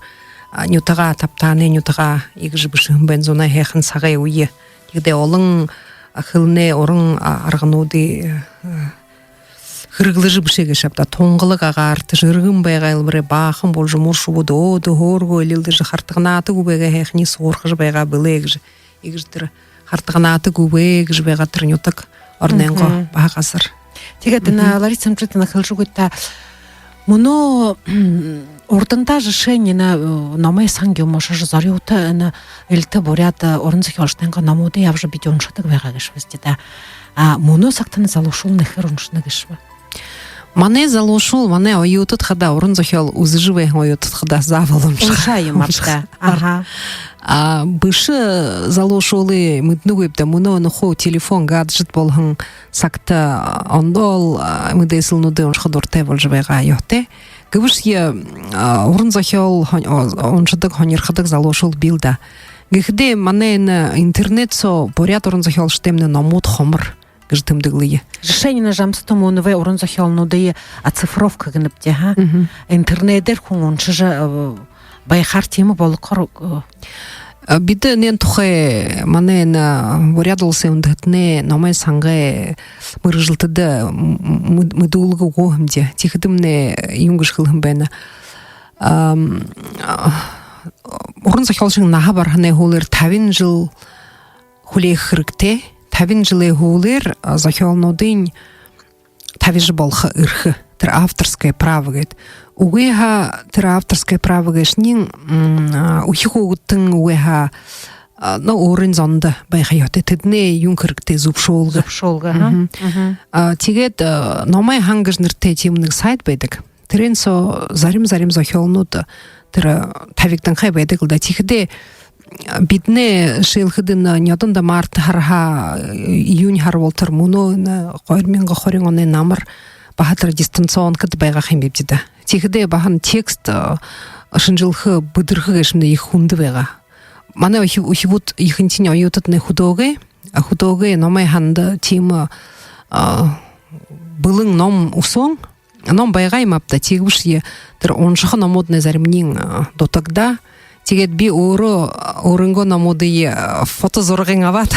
а, нютагаа, табтаанай нютагаа иигэжэ бэшэһэн байна, зунай һайхан сагай үе. Тиихэдээ олон хэлэнэй уран аргануудые хэрэглэжэ бэшээ гээшэ ааб даа. Тунгалаг агаар, тэрэшни эргэн байгаа элбэрээ баахан болжо, мүр шубууд өөдэ хөөргөө элилдэжэ, хартаганаатай гүбэйгээ һайханиинь суурхажа байгаа бэлэй гэжэ. Иигэжэ тэрэ хартаганаатай гүбэй гэжэ байгаа тэрэ нютаг орнойнгоо баһа газар. Тиигээд энэ Лариса Амжитовна, хэлэжэ үгыт даа, мүнөө урдандаа жэшээнь энэ номой сан юумэ ошожо, зорюута энэ элдэб буряад уран зохёолшодойнгоо номуудые абажа бидэ уншадаг байгаа гээшэбди даа. А мүнөө сагтань залуушуулнай ехээр уншана гээшэ бэ? Манай залуушуул, манай оюутад хадаа, уран зохёол үзэжэ байһан оюутад хадаа заабол уншаа. Уншаа юм ааб даа. Аха. А бэшэ залуушуулые мэдэнэгүйб даа. Мүнөө нүхөө телефон, гаджет болоһон сагта ондоол мэдээсэлнүүдые уншаха дуратай болжо байгаа ёһотой. Гэбэшье уран зохёол уншадаг, һонирходог залуушуул бии л даа. Гэхэдээ манай энэ интернет соо буряад уран зохёолшодоймнай номууд хомор гэжэ тэмдэглэе. Жэшээнь, энэ Жамсо Тумуновай уран зохёолнуудые оцифровка гэнэбди, ха? Интернедээр хүн уншажа байхаар, тиимэ болгохоор. Бидэ энээн тухай манай энэ Буряад Уласай Үндэһэтэнэй номой сангай мэргэжэлтэдэ мэдүүлгэ үгөө һэмди. Тиихэдэмнай юун гэжэ хэлэһэн байна: уран зохёолшын наһа бараһанай һүүлээр табин жэл хүлеэхэ хэрэгтэй. Табин жэлэй һүүлээр зохёолнуудынь табижа болохо эрхэ, тэрэ авторское право гээд. Үгы һаа, тэрэ авторское право гээшэнь үхибүүдтэнь, үгы һаа, ну, өөрын зондо байха ёһотой. Тэдэнэй юун хэрэгтэй, зүбшөөлгэ. Зүбшөөлгэ, ха? Тиигээд номой һан гэжэ нэрэтэй тиимэ нэгэ сайт байдаг. Тэрээн соо зарим-зарим зохёолнууд тэрэ табигданхай байдаг л даа. Тиихэдээ бидэнэй шэлхэдэ, нёдондо март һараһаа июнь һара болотор, мүнөө энэ хоёр мянга хорин оной намар баһа тэрэ дистанционкада байгаа һэм бибди даа. Тиихэдээ баһа текст шэнжэлхэ, бэдэрхэ гээшэмнай ехэ хүндэ байгаа. Манай үхибүүд, ехэнхинь оюутаднай хүдөөгэй, хүдөөгэй номой һанда тиимэ бэлэн ном үсөөн. Ном байгаа юм ааб даа, тиигэбэшье тэрэ уншаха номууднай заримынь дутагдаа. Тиигээд би өөрөө өөрынгөө номуудые фото зурагынь абаад,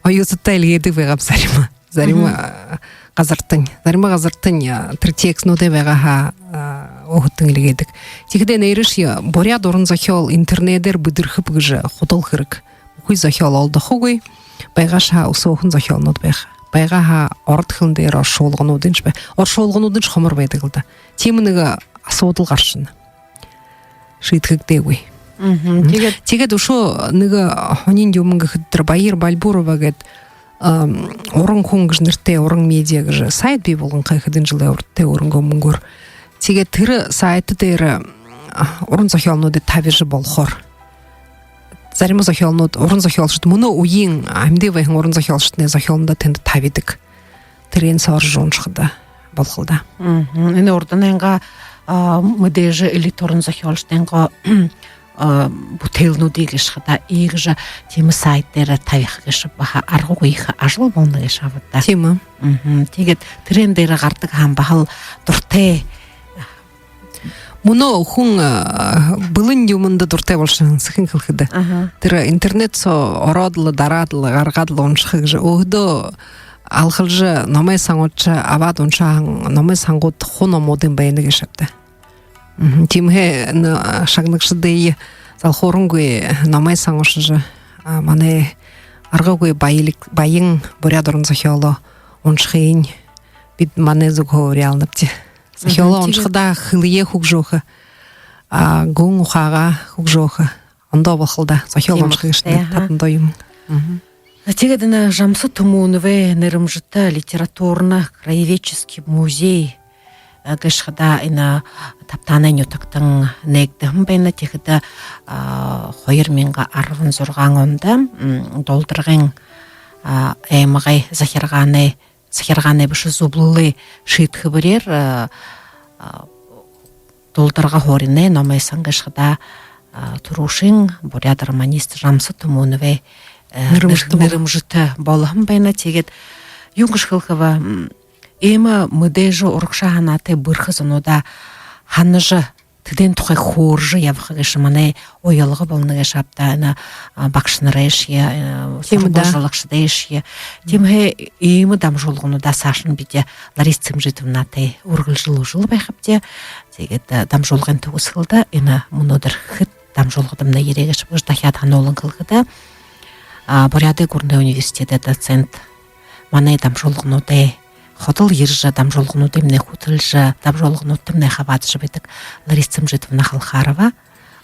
оюутадта эльгээдэг байгааб зарима. Зарима газартань, зарима газартань тэрэ текстнүүдэй байгаа һаа, өөһэдтэнь эльгээдэг. Тиихэдээ нээрээшье буряад уран зохёол интернедээр бэдэрхэб гэжэ худал хэрэг. Бүхы зохёол олдохогүй. Байгаашье һаа үсөөхэн зохёолнууд байха. Байгаа һаа ород хэлэн дээрэ оршуулгануудыньшье бай-, оршуулгануудыньшье хомор байдаг л даа. Тиимэ нэгэ асуудал гаршана. Шиидхэгдээгүй. Тиигээд, тиигээд үшөө нэгэ һонин юумэн гэхэдэ, тэрэ Баяр Бальбурова гээд уран хүн гэжэ нэрэтэй, уран медиа гэжэ сайт бии болгонхой хэдэн жэлэй урда тээ, өөрынгөө мүнгөөр. Тиигээд тэрэ сайт дээрэ уран зохёолнуудые табижа болохоор, зарима зохёолнууд, уран зохёолшод, мүнөө үеын амиды байһан уран зохёолшоднай зохёолнуудаа тэндэ табидаг. Тэрээн соо орожо уншахада болохол даа. Энэ урданайнгаа мэдээжэ элитэ уран зохёолшодойнгоо бүтээлнүүдые гээшэ хадаа иигэжэ тиимэ сайт дээрэ табиха гээшэ баһа аргагүй ехэ ажал болоно гээшэ ааб даа. Тиимэ. Тиигээд тэрээн дээрэ гарадаг һаань баһал дуратай. Мүнөө хүн бэлэн юумэндэ дуратай болошоһон, сэхэнь хэлэхэдэ. Тэрэ интернет соо ороод лэ, дараад лэ, гаргаад лэ уншаха гэжэ өөһэдөө алхалжа, номой сан уншаа, абаад уншааһан номой сангууд хуу номуудынь байна гээшэ ааб даа. Тиимэһээ энэ шагнагшадые залхуурангүй номой сан уншажа, манай аргагүй баялиг, баян буряад уран зохёолоо уншахыень бидэ манай зүгһөө уряалнабди. Зохёолоо уншахадаа хэлэеэ хүгжөөхэ, гүн ухаагаа хүгжөөхэ. Ондоо болохол даа. Зохёол уншаха гээшэ тиимэ, татандаа юумэн. Тиигээд энэ Жамсо Тумуновай нэрэмжэтэ литературно-краеведческий музей гээшэ хадаа энэ Табтаанай нютагтань нээгдэһэн байна. Тиихэдэ хоёр мянга арбан зургаан ондо Дулдаргын аймагай захиргаанай захиргаанай бэшэ, зүблэлэй шиидхэбэреэр Дулдарга һууринай номой сан гээшэ хадаа түрүүшын буряад романист Жамсо Тумуновай нэрэмжэтэ болоһон байна. Тиигээд юун гэжэ хэлэхэб, иимэ мэдээжэ урагшаа һанаатай бэрхэ зонуудаа һанажа, тэдэн тухай хөөрэжэ ябаха гээшэ манай уялга болоно гээшэ ааб даа, энэ, а, багшанарайшье, э, Тиимэ даа. Һургуулжалагшадайшье. Тиимэһээ иимэ дамжуулгануудаа саашань бидэ Лариса Цымжитовнатай үргэлжэлүүлжэ байхабди. Тиигээд, э, дамжуулгын түгэсхэлдэ энэ мүнөөдэр хэд дамжуулгадамнай ерээ гээшэб гэжэ дахяад һануулан хэлэхэдэ, а, Буряадай гүрэнэй университедэй доцент, манай дамжуулгануудые ходол ерэжэ, дамжуулгануудыемнай хүтэлжэ, дамжуулгануудтамнай хабаадажа байдаг Лариса Цымжитовна Халхарова,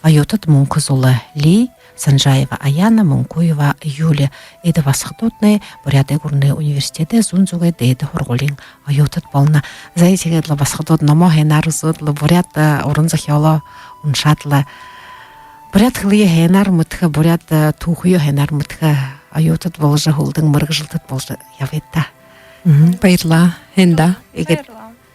оюутад Мүнхэзула Ли, Санжаева Аяна, Мункуева Юля, эдэ басагадууднай Буряадай гүрэнэй университедэй зүүн зүгэй дээдэ һургуулиин оюутад болоно. Зай, тиигээд лэ басагадууд номоо һайнаар үзөөд лэ, буряад, э, уран зохёолоо уншаад лэ, буряад хэлэеэ һайнаар мэдэхэ, буряад, э, түүхэеэ һайнаар мэдэхэ оюутад боложо, һүүлдэнь мэргэжэлтэд боложо ябыт даа. Мгм, баярлаа. Һайн даа. Иигээд,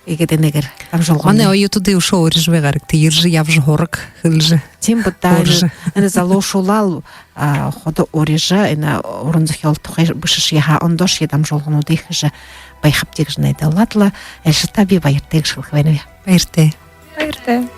иигээд энээгээр дамжуулга. Манай оюутадые үшөө урижа байгаарагты, ерэжэ ябажа һураг, хэлэжэ. Тиимэ бэд даа. Урижа. Энэ залуушуулаа, а, ходо урижа, энэ уран зохёол тухай бэшэшье һаа, ондоошье дамжуулгануудые хэжэ байхабди гэжэ найдалаад лэ, айлшадтаа би баяртай гэжэ хэлэхэ байнаб. Баяртай. Баяртай.